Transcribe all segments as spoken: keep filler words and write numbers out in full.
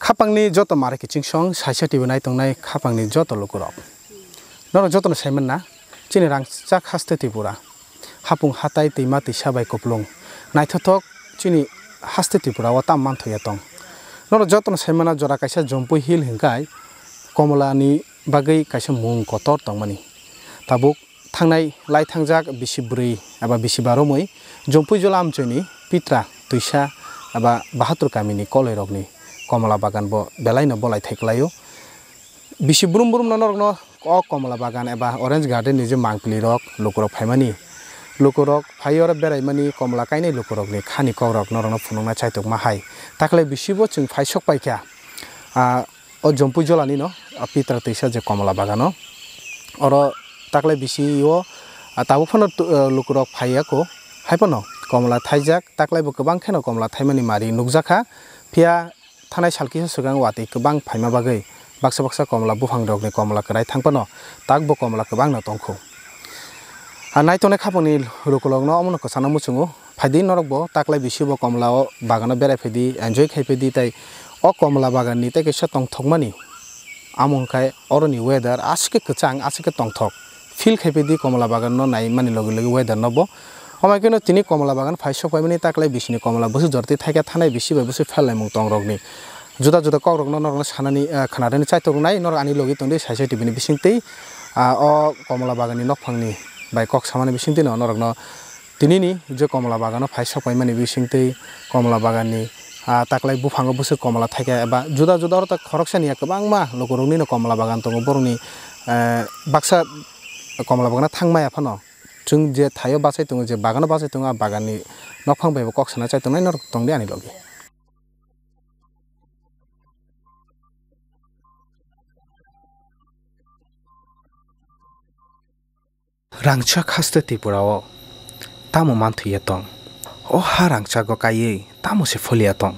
Khapangni joto mare kiching song saisa T V nai tongnai khapangni joto lukurok. Norok jotono saimanna chini rangchak haste Tripura. Hapung hatai twima twisa bai kuplung. Naithothok chini haste Tripura o tamo manthoya tong. Norok jotono saimanna jora kaisa Jompui Hill hinkai Komolani bagwi kaisa mung kotor tongmani. Tabuk thangnai lai thangjak bisi bwrwi eba bisi baromwi Jompui Jola amchoini Pitra twisa eba Bahatur kamini koloirokni Komla bagan bo belaino bolai thai kwlaio. Bisi brum brumno norokno o Komla bagan eba Orange Garden ni je mangpili rok lukurok phaimani, lukurok phai oro beraimani Komla kainai lukurokni khani kokrok norokno phunukna chaitukma hai. Takle bisi bo chwng phai sok paikha. Ah, O Jompui Jolani no, a Pitra twisa je Komla bagano. Oro taklai bisi o, a, tabuk phano tu-, a, lukurok phaiya ko. Hai phano Komla thaijak, taklai bo kwbang kheno Komla thaimani mari nukjakha. Phiya thanai sal kisa swkang watwi kwbang phaima bagwi baksa baksa Komla buphang rokni Komla kwrai thang phano tak bo Komla kwbang no tongkho. A naitongnai khapangni lukurokno omono kwchana muchungo. Phaidi norokbo taklai bisi bo Komla o bagano berai phaidi, enjoy khai phaidi, tai o Komla baganni tei kaisa tongthokmani. Amo hwnkhe oroni weather aswk khe kwchang, aswk khe tongthok. Feel khai phaidi Komla baganno naimani logi logi weather no bo. Omo hai kheno tini Komla bagan phai sok paimani taklai bisini Komla bwswk jorti thaikhe thanai bisi bai bwswk pherlaimung tongrokni. Juda juda kokrokno norokno sanani, eh, khwnarani chaitok wngnai, norok ani logi tongdi Saisai T V ni bisingtwi, ah, o Komla baganni nokphangni bai kok samani bisingtwino norokno tinini je Komla bagano phai sok paimani bisingtwi Komla baganni, ah, taklai buphango bwswk Komla thaikha eba juda juda oro tak khoroksani ya kwbangma lukuroknino Komla bagan tongo, borokni, eh, baksa Komla bagano thang maya phano chwng je thaio bachai tongo, je bagano bachai tongo, ah baganni nokphang baibo kok sana chai tongnai norok tongdi ani logi. Rangchak haste Tripura o tamo manthoya tong? O ha rangchago kaiwi tamo se foliya tong?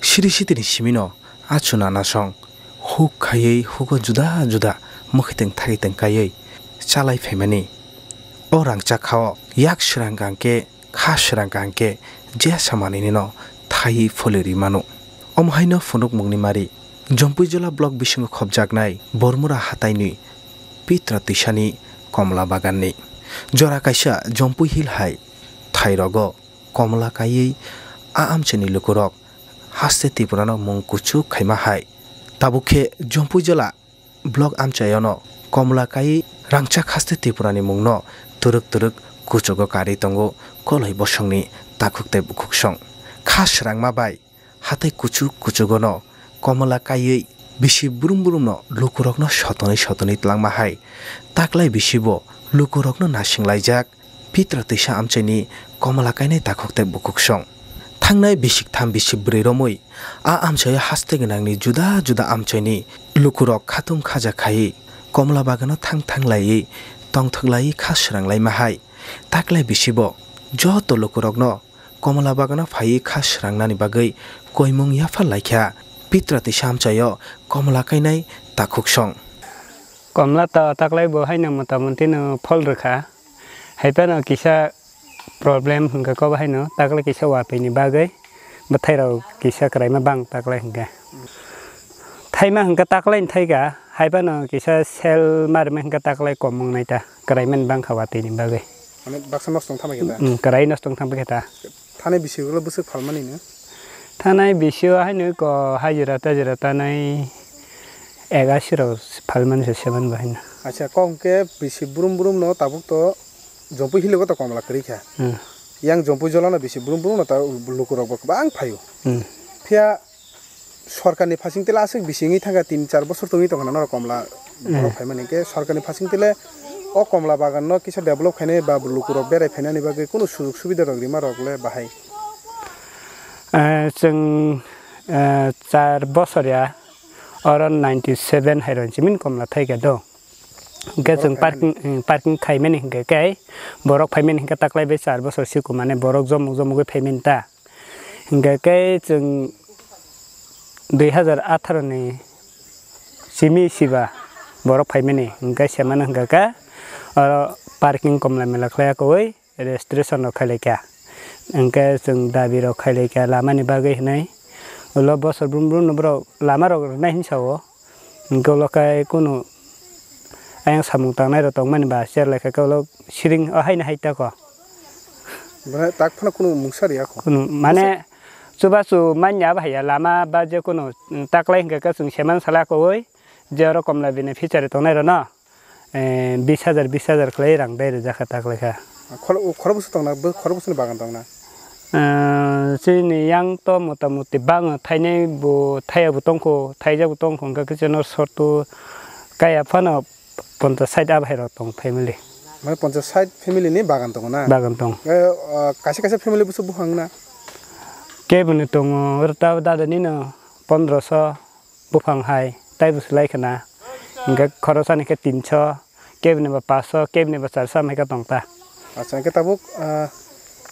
Siri sitini simino achuna nasong huk khaiwi hugo juda juda mwkhitwng thagitwng kaiwi chalai phaimani. O rangchak ha o yak srang gang khe kha srang kaham khe jesa manwino thaiwi foli rwi mano. Omo haino phunukmungni mari, Jompui Jola block bisingo khopjaknai Bormura hataini Pitra twisani Komla baganni. Jora kaisa Jompui Hill hai thairogo Komla kaiwi a amchaini lukurok haste Tripurano mung kuchuk khaima hai. Tabuk khe Jompui Jola Block amchaiono Komla kaiwi rangchak haste Tripurani mungno twrwk twrwk kuchugo karwi tongo koloi bosongni takhuk tei bukhuksong. Kha srangma bai hatai kuchuk kuchugono Komla kaiwi bisi brum brumno lukurokno sotonwi sotonwi tlangma hai. Taklai bisibo lukurokno nasinglaijak. Pitra twisa amchaini Komla kainai takhuk tei bukhuksong. Thangnai bisik tham bisik bwrwi romwi a amchaio haste gwnangni juda juda amchaini lukurok khatung khaja khaiwi Komla bagano thang thang laiwi tongthok laiwi kha srang laima hai. Taklai bisibo joto lukurokno Komla bagano phaiwi kha srangnani bagwi koimung yaphar laikha Pitra twisa amchaio Komla kainai takhuksong. Komla ta taklai bo haino mota moti no phol rwkha. Hai phano kisa problem hwnkha kok haino taklai kisa watwi ni bagwi bwthai rok kisa kwraima bang taklai hwnkha. Thaima hwnkha taklai ni thaika hai phano kisa sel ma rwmai hwnkha taklai kom wngnai ta kwraima ni bangkha watwi ni bagwi. Mane baksa nosto wng thangbai khe ta? Mm, kwrai nosto wng thangbai khe ta. Thanai bisi ulo bwswk phalmani no? Thanai bisi o haino ko hajira tajira tanai egasi rok phalmani se seman bo haino. Acha, kok hwnkhe bisi brum brum no tabuk to Jompui Hill o to Komla kwrwi kha. Hmm. Yang Jompui Jola no bisi brum brum no ta lukurok bo kwbang phaio. Hmm. Phiya sorkarni phasing tele aswk bisingwi thangkha, tin char bosor tongwi tongkha norok Komla borok phaimani, hwnkhe sorkarni phasing tele o Komla bagan no kisa develop khainai ba lukurok berai phainani bagwi kunu sujok subida rok rima rok le bahai? Eh, chwng, eh, char bosor ya oro ninety seven hai rok chimini Komla thaikha do. Hwnkhe chwng parking, eh, parking khaimani hwnkhe khe borok phaimani hwnkhe taklai bai char bosor siku mane borok jomok jomogwi phaimani ta. Hingkha khe chwng dui hazar atharo ni simi siba borok phaimani, hingkha semano hingkha khe oro parking komla mela khlai ya koi registration rok khailai kha, hingkhe chwng dabi rok khailai kha lama ni bagwi hinwi Ulo bosor brum brum no borok lama rok rwnai hinwi sao. Hwnkhe ulo khe kunu ayang samung tangnai rok tongmani ba cher lai kha khe ulo siring o haino hai tako. Bwrwi tak phano kunu mungsa riya kho. Kunu mane chubachu manya abo haiya lama ba je kunu taklai hwnkhe khe chwng seman sala kowi je oro komla bini fishery tongnai rok no. Eh, bis hajar, bis hajar khlai rang dai rijak kha taklai kha. Khoro-, khorokbwswk tongna, bo khorokbwswkni bagan tongna? Eh, chini yang to motamuti bang thainai bo, thaiya bo tongkho, thaijak bo tongkho, hwnkhe khe chwngno soto kaya phano ponchas sait abo hai rok tong family. Mane ponchas sait family ni bagan tongo na? Bagan tong. Eh, ah, kaisa kaisa family bwswk buphang na? Keboni tongo, oro ta dada nino pondroso. Buphang hai taibo swlai khna, hwnkhe khoroksa ni khe tinso, kebini ba paso, kebini ba charsa hai khe tong ta. Acha, hwnkhe tabuk, ah,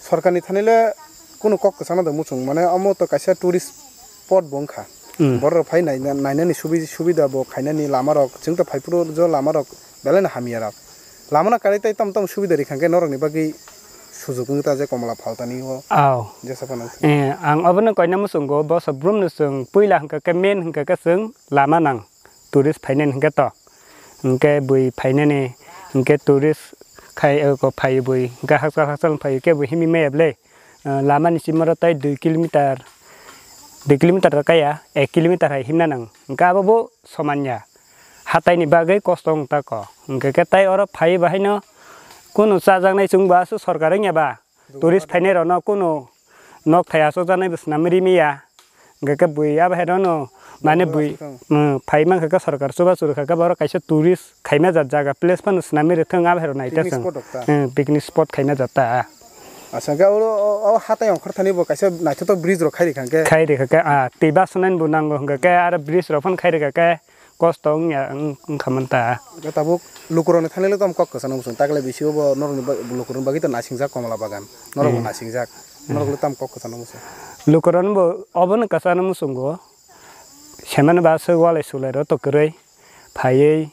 sorkar ni thani le kunu kok kwchangna da muchung, mane omo to kaisa tourist spot bo wngkha. Hmm. Borok rok phai naina-, nainani subi-, subida bo khainani lama rok, chwng to phai phuru jo lama rok belai no hamya rok. Lama no kwrwi tei tamo tamo subida rikha khe norok ni bagwi sujuk wngwi ta je Komala Phaltani o. Aw. Jesa phano. Eh, ang obono koina muchungo, boso brumno chwng puila hwnkha khe main hwnkha khe chwng lama nang tourist phainani hwnkhe to. Hwnkhe bui phainani hwnkhe tourist khai, eh, ko phai bui hwnkhe hakchal hakchal phai khe bui himwi maya bwle. Eh, lama ni chimaro tei dui kilometer, dui kilometer kaya, ek kilometer hai himna nang. Hwnkhe abo bo somanya. Hatai ni bagwi kosto wng ta ko. Hwnkhe khe tai oro phai bahaino kunu chajaknai chwng bo aswk sorkar wngya ba. Tourist phainai rokno kunu nok thai achukjaknai bo swnamwi rimya. Hwnkhe khe bui abo hai rokno mane bui, hmm, phai mankha khe sorkar chubachu rwkha khe borok kaisa tourist khaima jat jaga place phano swnamwi rwthwng abo hai rok naitha chwng. Picnic spot rok ta? Hmm, picnic spot khaima jat ta. Acha, hwnkhe oro o, o hatai ongkhorthani bo kaisa naithotok bridge rok khai rikha hwnkhe? Khai rikha khe, ah, twi bus nani bo nango hwnkha khe aro bridge rok phano khai rikha khe kosto wngya wng-, wngkha man ta. Hwnkhe tabuk lukurokni thani le tamo kok kwchangno muchung, takle bisi o bo norokni ba-, lukurokni bagwi to nasingjak Komala Bagan, norok bo nasingjak, norok le tamo kok kwchangno muchung? Lukurokno bo obono kwchangno muchungo, semano ba aswk walai sulai rok to kwrwi phaiwi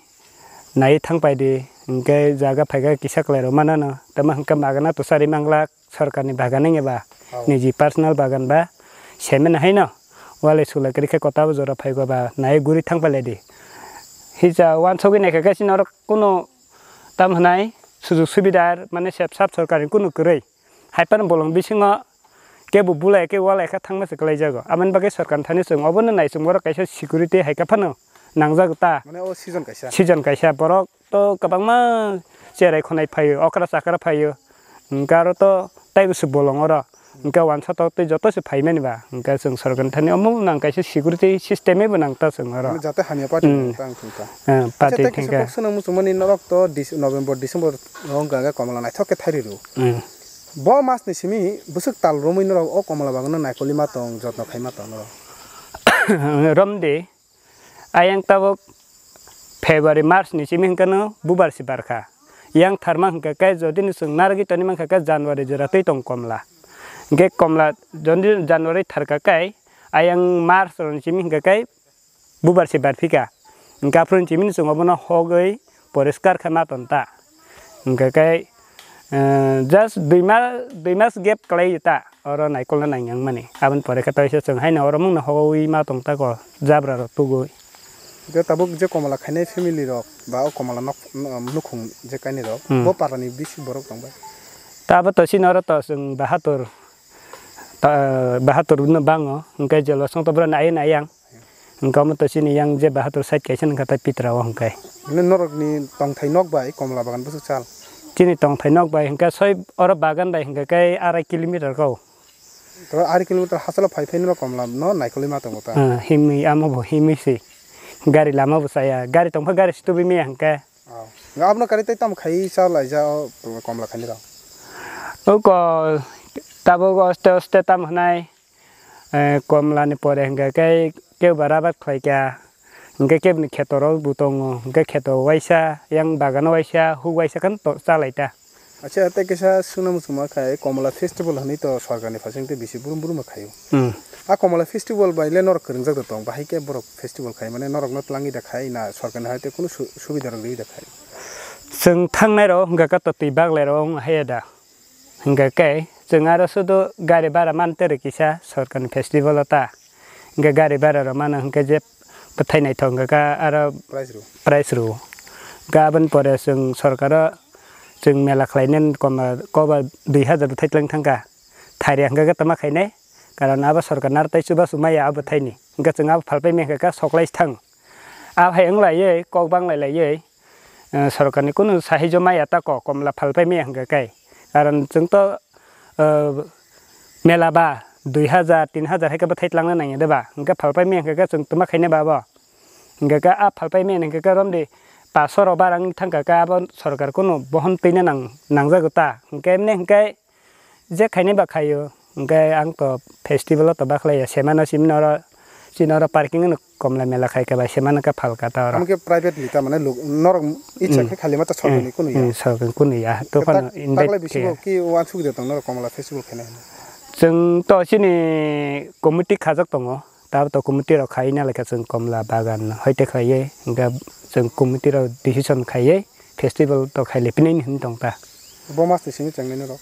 naiwi thang pai di, hwnkhe jaga phaikha kisa kwlai rok manano, tamo hwnkhe magana to charwi manglak. Sorkarni bagan wngya ba, niji personal bagan ba, semen haino walai sulai kwrwi khe kota bo jora phaigo ba nai guri thang pailai di. Hija wansogwi naikha khe chini oro kunu tam hwnai sujuk subida mane sep sap sorkarni kunu kwrwi. Hai phano bolong bisingo kebo bulai khe walai khe thangma se kwlai jago. Aboni bagwi sorkarni thani chwng obono nai chwng borok kaisa security hai khe phano nangjago ta. Mane o season kaisa. Season kaisa borok to kwbangma cherai khonai phaio, okra chakra phaio. Hwnkhe aro to taibo se bolong oro. Hwnkhe wansa tok tei joto se phaimani ba. Hwnkhe chwng sorkarni thani omo nang kaisa security system bo nang ta chwng oro. Mane jate hamya party tang thung ta. Eh, acha, party tei kisa thangkhe. Kok swnam muchungmani norok to Dec-, November, December o hwnkha khe Komala naithok khe thairi rw. Hmm. Bo mas ni simi bwswk tal romwi norok o Komala bagano naikolwi ma tong, jotno khai ma tong norok. Romdi. Ayang tabuk February, March ni simi hwnkhe no bubar si barkha. Yang tharma hwnkha khe jodi no chwng narwgwi toni mankha khe January jora twi tong Komla. Hwnkhe Komla jodi January tharkha khe ayang March ni simi hwnkha khe bubar si barphika. Hwnkhe aphuru ni simi no chwng obono hogwi poriskar khe ma ton ta. Hwnkhe khe, eh, just dui ma-, dui mas gap kwlai ta, oro naikolna nang yang mani. Aboni pore khe toisa chwng haino oro mungno howi ma tong ta ko, jabra rok tugwi. Je tabuk je Komala khainai family rok ba o Komala nok, no-, nukhung je kainwi rok, hmm, bo para ni bisi borok tong bai? Ta abo to chini oro to chwng Bahadur, ta, Bahadur no bango, hwnkhe jelo song to borok nai nai yang. Hwnkhe omo to chini yang je Bahadur side kaisa nangkha tei Pitra o hwnkhe. Mane norokni tongthai nok bai Komala bagan bwswk chal? Chini tongthai nok bai hwnkhe soi oro bagan bai hwnkhe khe arai kilometer kau. To arai kilometer hachalo phai phai no Komala no naikolwi ma tongo ta? Ah, himwi amo bo himwi se. Gari lama bo chaya. Gari tongkha gari se tubui maya hwnkhe. Oh. Nga abono kari tei tamo khai cha laija o Komala khainai rok? Oko tabuk oste oste tamo hwnai. Eh, Komla ni pore hwnkhe khe kebo ba rabat khlai kha, hwnkhe kebo ni kheto rok bo tongo, hwnkhe kheto waisa, yang bagano waisa, huk waisa khe to chalai ta. Acha, tei kisa swngna muchungma khai, Komla festival hwnwi to sorkar ni phaising tei bisi brum brum khaio. Hmm. A Komla festival bai le norok kwrwngjak da tong, bahai khe borok festival khai mane norok no twlangwi da khai na sorkar ni hai tei kunu su-, subida rok riwi da khai? Chwng thangnai rok hwnkhe khe to twi baglai rok wng haiya da. Hwnkhe khe chwng aro sudu gari bara man tere kisa sorkarni festival o ta. Hwnkhe gari bhara rok mano hwnkhe je bwthai naithok hwnkhe kha aro price rw. Price rw. Hwnkhe aboni pore chwng sorkaro chwng mela khlainani koma koba dui hazar bwthai twlang thangkha. Thairya hwnkhe khe tama khainai. Karon abo sorkar naro tei chubachu maya abo bwthaini. Hwnkhe chwng abo phalpai maya hwnkhe kha soklai thang. Abo hai wnglaiwi kok banglai laiwi, eh, sorkarni kunu sahaijo maya tako komla phalpai maya hwnkhe khe. Karon chwngto, eh, mela ba dui hazar, tin hazar hai khe bwthai twlangna nangya de ba? Hwnkhe phalpai maya hwnkhe khe chwng tuma khainai ba abo? Hwnkhe khe a phalpai maya hwnkhe khe romdi paso rok barang thangkha khe abo sorkar kunu bohon twina nang, nangjago ta? Hwnkhe emne hwnkhe je khainai ba khaio, hwnkhe ang to festival o to bakhlaiya, semano simi noro, chini oro parking no komla mela khai khe bai semano khe phalka ta oro. Amo khe private ni ta mane luk-, norok icha Hmm. khe khali ma ta sorkar ni Hmm. kunu ya. Hmm, sorkar ni kunu ya. To Khe phano tak-, invite taklai khe bisingo ya. Ki wansuk de tong norok komla festival khainai hwnwi? Chwng to chini committee khajak tongo. Tabuk to committee rok khai na lekha chwng komla bagan hoite khlaiwi, hwnkhe chwng committee rok decision khaiwi festival to khai lephinai hinwi tong ta. Bo mas ni simi chengnai norok?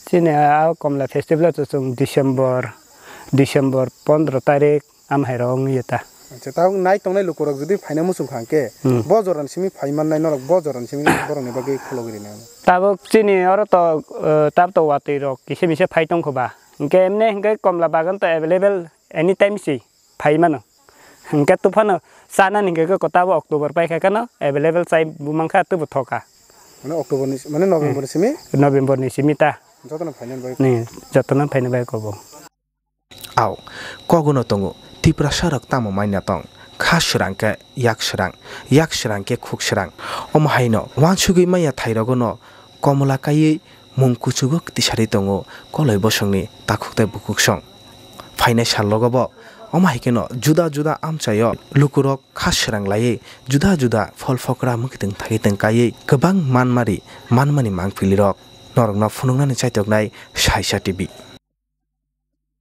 Chini a komla festival to chwng December, December pondro tarik am hai rok wngwi ta. Acha, tabuk nai tongnai lukurok jodi phaina muchung kha hwnkhe, Hmm. bo jorani simi phai mannai norok bo jorani simi borokni bagwi khulogwi rinai? Tabuk chini oro to, eh, tabuk to watwi rok kisa misa phai tongkho ba. Hwnkhe emne hwnkhe komla bagan to available anytime si phai mano. Hwnkhe to phano chanani hwnkhe khe kwtabo October paikha kheno available chai bo mankha, teibo thoka. Mane October ni, mane November ni simi? November ni simi ta. Jotono phainani bai. Ni, jotono phainani bai kobo. Au, kogono tongo, Tiprasa rok tamo maina tong, kha srang khe yak srang, yak srang khe khuk srang. Omo haino wansugwi manya thairogo no komola kaiwi mung kuchugo tisari tongo koloi bosongni takhuk tei bukhuk song. Phainai sal rogo bo omo hai kheno juda juda amchaio lukurok kha srang laiwi juda juda phol phokra mwkhwtwng thagwi tong kaiwi kwbang manmari manmani mangpili rok norokno phunuknani chaitoknai Saisa T V.